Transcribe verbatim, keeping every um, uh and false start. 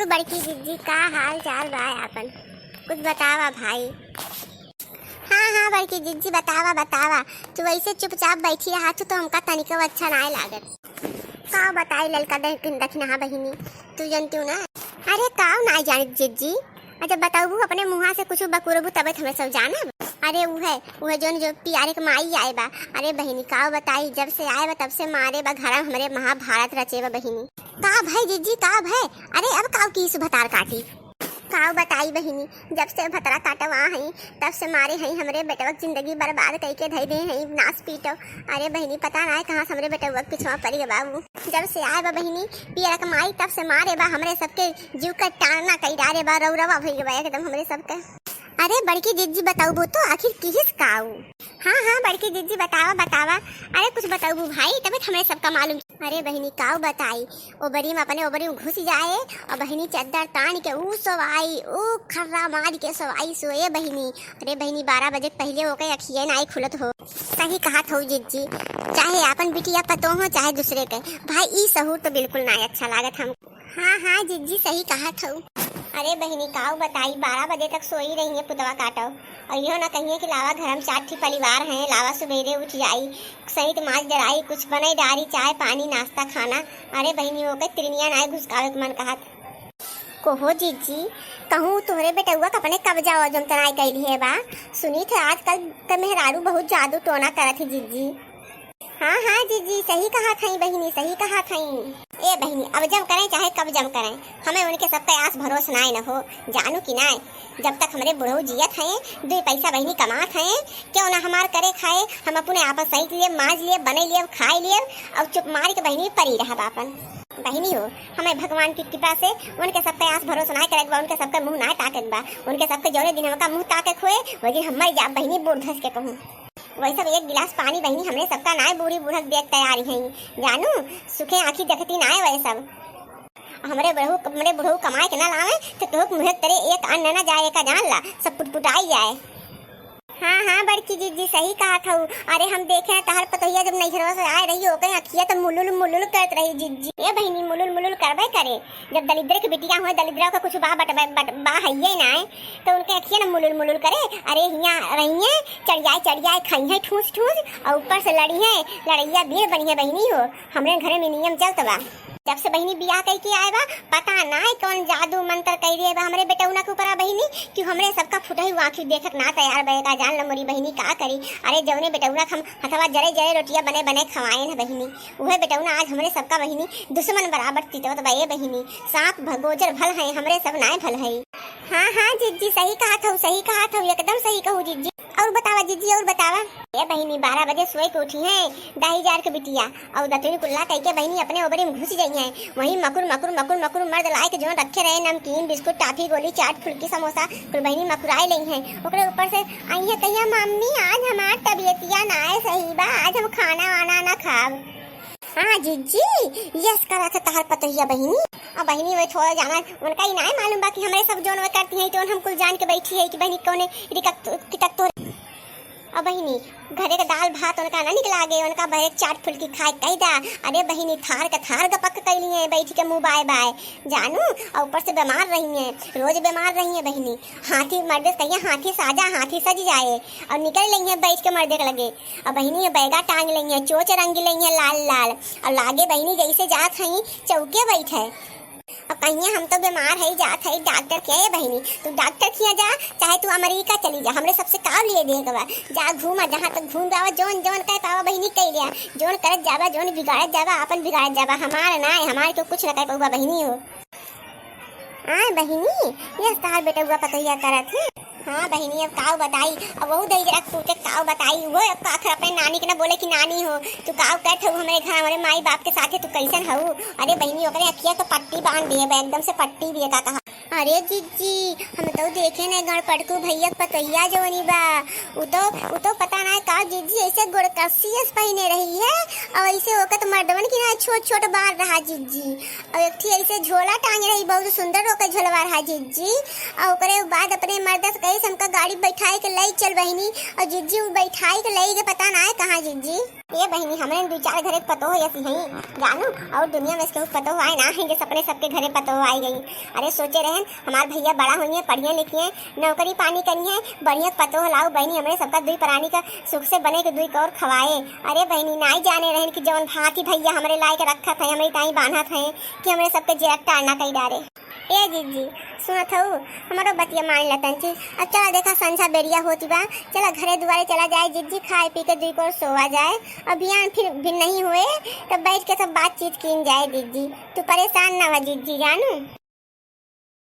बड़की जिज्जी, का हाल चाल बा आपन? कुछ बतावा भाई। हाँ, हाँ, बड़की जिज्जी, बतावा, बतावा। तू ऐसे चुपचाप बैठी रहा, तू तो हमका तनिको अच्छा नाय लागत। का बताई ललका दखिन-, दखिनहा बहिनी, तू जनतिउ ना। अरे, काउ नाय जानित जिज्जी, आ जब बताउबू अपने मुँहा से कुछ बकुरबू, तबे तो हमें सब जानब। अरे, उहे, उहे जौन जो पियारे के माई आए बा। अरे बहिनी, काउ बताई, जब से आए बा, तब से मारे बा, घर में हमरे महाभारत रचे बा बहिनी। का भय जिज्जी, का भय? अरे, अब काउ कीस भतार काटी? काउ बताई बहिनी, जब से भतरा काटवा हई, तब से मारे हई, हमरे बेटवा के जिंदगी बर्बाद कइके धई दे हई, नास पीटो। अरे बहिनी, पता नाय कहाँ से हमरे बेटवा के पिछवा पड़ गए बाबू। जब से आए बा बहिनी पियरक माई, तब से मारे बा, हमरे सबके जीव का टाना कई डारे बा, रौरवा भई बा एकदम हमरे सबके। अरे बड़की जिज्जी, बताउबू तो आखिर किहिस काऊ? हाँ, हाँ, बड़की जिज्जी, बतावा, बतावा। अरे कुछ बताउबू भाई, तबे तो हमरे सबका मालूम। अरे बहिनी, काऊ बताई, ओबरी में, अपने ओबरी में घुस जाए और बहिनी चद्दर तान के ऊ सोवाई, ऊ खर्रा मार के सोवाई, सोए बहिनी। अरे बहिनी, बारह बजे के पहिले ओके अखिए नाई खुलत हो। सही कहत हो जिज्जी, चाहे आपन बिटिया पतोह हो, चाहे दूसरे के, भाई ई सहूर तो बिल्कुल नाई अच्छा लागत हम। हाँ, हाँ, जिज्जी, सही कहत हऊ। अरे बहिनी, काऊ बताई, बारह बजे तक सोई रही है पुतवा काटो। और इहो ना कहिए कि लावा घर में चार ठी परिवार हैं, लावा सुबेरे उठ जाई, सहित माज डराई, कुछ बनई डारी, चाय पानी, नाश्ता, खाना। अरे बहिनी, ओके तिरनिया नाय घुसकावे के मन कहत। कोहो जिज्जी, कहूँ तोहरे बेटउआ के अपने कब्जा और जम तनाई कैली है बा। सुनी थे आजकल के मेहरारू बहुत जादू टोना करत है जिज्जी। हाँ, हाँ, जिज्जी, सही कहत हई बहिनी, सही कहत हई। ए बहिनी, अब जम करें चाहे कब जम करें, हमें उनके सबका आस भरोस नाय न हो, जानू कि नाय। जब तक हमरे बुढ़ऊ जियत हैं, दुई पैसा बहिनी कमात हैं, क्यों ना हमार करे खाए, हम अपने आपस सही लिए, माज लिए, बने लिए, खाए लिए, और चुप मार के बहिनी परी रहब आपन। बहिनी हो, हमें भगवान की कृपा से उनके सबका आस भरोस नाय करे बा, उनके सबका मुँह नाय ताके बा, उनके सबके जौने दिन हमका मुँह ताके खोए, वही दिन हम मर जाब बहिनी, बूढ़ धस के कहूँ। वैसे भी एक गिलास पानी बहिनी हमरे सबका नाय बूढ़ी बूढ़क देख तैयारी हैं। जानू, सुखे आँखी देखती नाय वै सब। हमरे बुढ़ऊ, हमरे बुढ़ऊ कमाए के ना लावे, तो तोहक मुँह तरे एक अन्न ना जाए का जान ला, सब पुटपुटाई जाए। हाँ, हाँ, बड़की जिज्जी सही कहत हऊ। अरे हम देखे तहर पतोहिया जब नैहरवा से आए रही, ओके अखिया तो मुलुल मुलुल करत रही जिज्जी। ए बहिनी, मुलुल मुलुल करबे करे। जब दलिद्र के बिटिया हुए, दलिद्रा का कुछ बा बट, बट, बा हइये नाय, तो उनके अखिया ना मुलुल मुलुल करे। अरे हियाँ रहिए, चढ़ियाए चढ़ियाए खाई है ठूस ठूस, और ऊपर से लड़ी है, लड़ैया बीर बनी है बहिनी हो। हमरे घरे में नियम चलत बा। जब से बहिनी बियाह कई के आए बा, पता नाय कौन जादू मंत्र कई दिए बा हमरे बेटौना के ऊपर आ बहिनी, कि हमरे सबका फुटही आँखी देखक ना तैयार बे का जान ल मोरी बहिनी का करी। अरे जौने बेटौना के हम हथवा जरे जरे रोटिया बने बने खवाएन है बहिनी, उहे बेटौना आज हमरे सबका बहिनी दुश्मन बराबर तितवत बा ए बहिनी। सांप भ-, गोजर भल है, हमरे सब नाय भल है। हाँ, हाँ, जिज्जी, सही कहत हऊ, सही कहत हऊ, एकदम सही कहू, जिज्जी। और बतावा, जिज्जी, और बतावा। ए बहिनी, बारह बजे सोए के उठी हैं, दाई जार के बिटिया, और दतुरी कुल्ला कई के बहिनी अपने ओबरी में घुस जाई हैं। वहीं मकुर, मकुर, मकुर, मकुर मर्द लाए के जौन रखे रहे, नमकीन, बिस्कुट, टाफी, गोली, चाट, फुल्की, समोसा, कुल बहिनी मकुराए लई हैं। ओकरे ऊपर से आई है कहिया, "मम्मी, आज हमार तबीयतिया नाय सही बा, आज हम खाना वाना ना खाब।" हाँ जिज्जी, यस करत है तहार पतोहिया बहिनी। अब बहिनी वही थोड़ा जाना, उनका ही नाय मालूम बा कि हमरे सब जौन वो करती हैं, तो हम कुल जान के बैठी है कि बहिनी कौने रिकत, कितक तो। अब बहिनी, घरे के दाल भात उनका ना निक लागे, उनका बहरे चाट फुल्की खाए कही दा। अरे बहिनी, थार के थार गपक कैली हैं बैठ के मुँह बाय बाय, जानू, और ऊपर से बीमार रही हैं, रोज बीमार रही हैं बहिनी। हाथी मर्दे से कहिए, "हाथी साजा, हाथी सज जाए", और निकल लई हैं बैठ के मर्दे के लगे। अब बहिनी ये बैगा टांग लई है, चोच रंग लई है लाल लाल, और लागे बहिनी जैसे जात हई चौके बैठे। अब कहिए हम तो बीमार है, जात है डॉक्टर के, ए बहिनी, तू डॉक्टर किया जा, चाहे तू अमेरिका चली जा, हमरे सबसे का लिए देख बा, जा घूमा, जहाँ तक घूम पावा, जौन जौन कह पावा बहिनी कह लिया, जौन करत जाबा, जौन बिगाड़त जाबा, आपन बिगाड़त जाबा, हमार ना है, हमार क्यों कुछ ना कह पाऊबा बहिनी हो। हाँ बहिनी, ये तार बेटउआ पतोहिया करत है। हाँ बहिनी, अब काऊ बताई, अब वहू दई जरा तू के काऊ बताई, वो आखिर अपने नानी के ना बोले कि नानी हो, तू काऊ करत हऊ हमरे घर, हमरे माई बाप के साथे तू कैसन हऊ? अरे बहिनी, ओकरे अखिया तो पट्टी बांध दिए बा, एकदम से पट्टी भी का कहा। अरे जिज्जी, हम तो देखे नहीं गणपटकू भैया के पतोहिया जौनी बा, उ तो, उ तो पता ना का जिज्जी ऐसे गोरकसी अस पहिने रही है, और ऐसे ओकर तो मर्दवन की ना छोट छोट बाल रहा जिज्जी। और एक ठी ऐसे झोला टांगे रही, बहुत सुंदर ओकर झोलवा रहा जिज्जी। और ओकरे बाद अपने मर्दा से कही, "हमका गाड़ी बैठाए के लई चल बहिनी।" और जिज्जी उ बैठाए के लई के पता ना है कहाँ जिज्जी। ए बहिनी, हमरे दुइ चार घरे पतोह असी हई जानू, और दुनिया में केहू पतोह आए ना है, जैसे अपने सबके घरे पतोह आए गई। अरे सोचे रहन हमार भैया बड़ा होइहैं, पढ़िहैं लिखिहैं, नौकरी पानी करिहैं, बढ़िया पतोह लाऊ बहिनी, हमरे सबका दुइ प्राणी का सुख से बने के दुइ कौर खवाए। अरे बहिनी, नाई जाने रहन कि जवन भांति भैया हमरे लाए के रखत हैं, हमरे ताई बांधत हैं कि हमरे सबके जियरा टार ना कई डारे। ए जिज्जी, सुनत हऊ, हमरो बतिया मान ला तंची। अब चला देखा, संझा बेरिया होती बा, चला घरे दुआरे चला जाए जिज्जी, खाए पी के दुइ कौर सोवा जाए। अब बिहान फिर भी नहीं हुए, तब बैठ के सब बातचीत कीन जाए जिज्जी। तू परेशान ना हुआ जिज्जी जानू।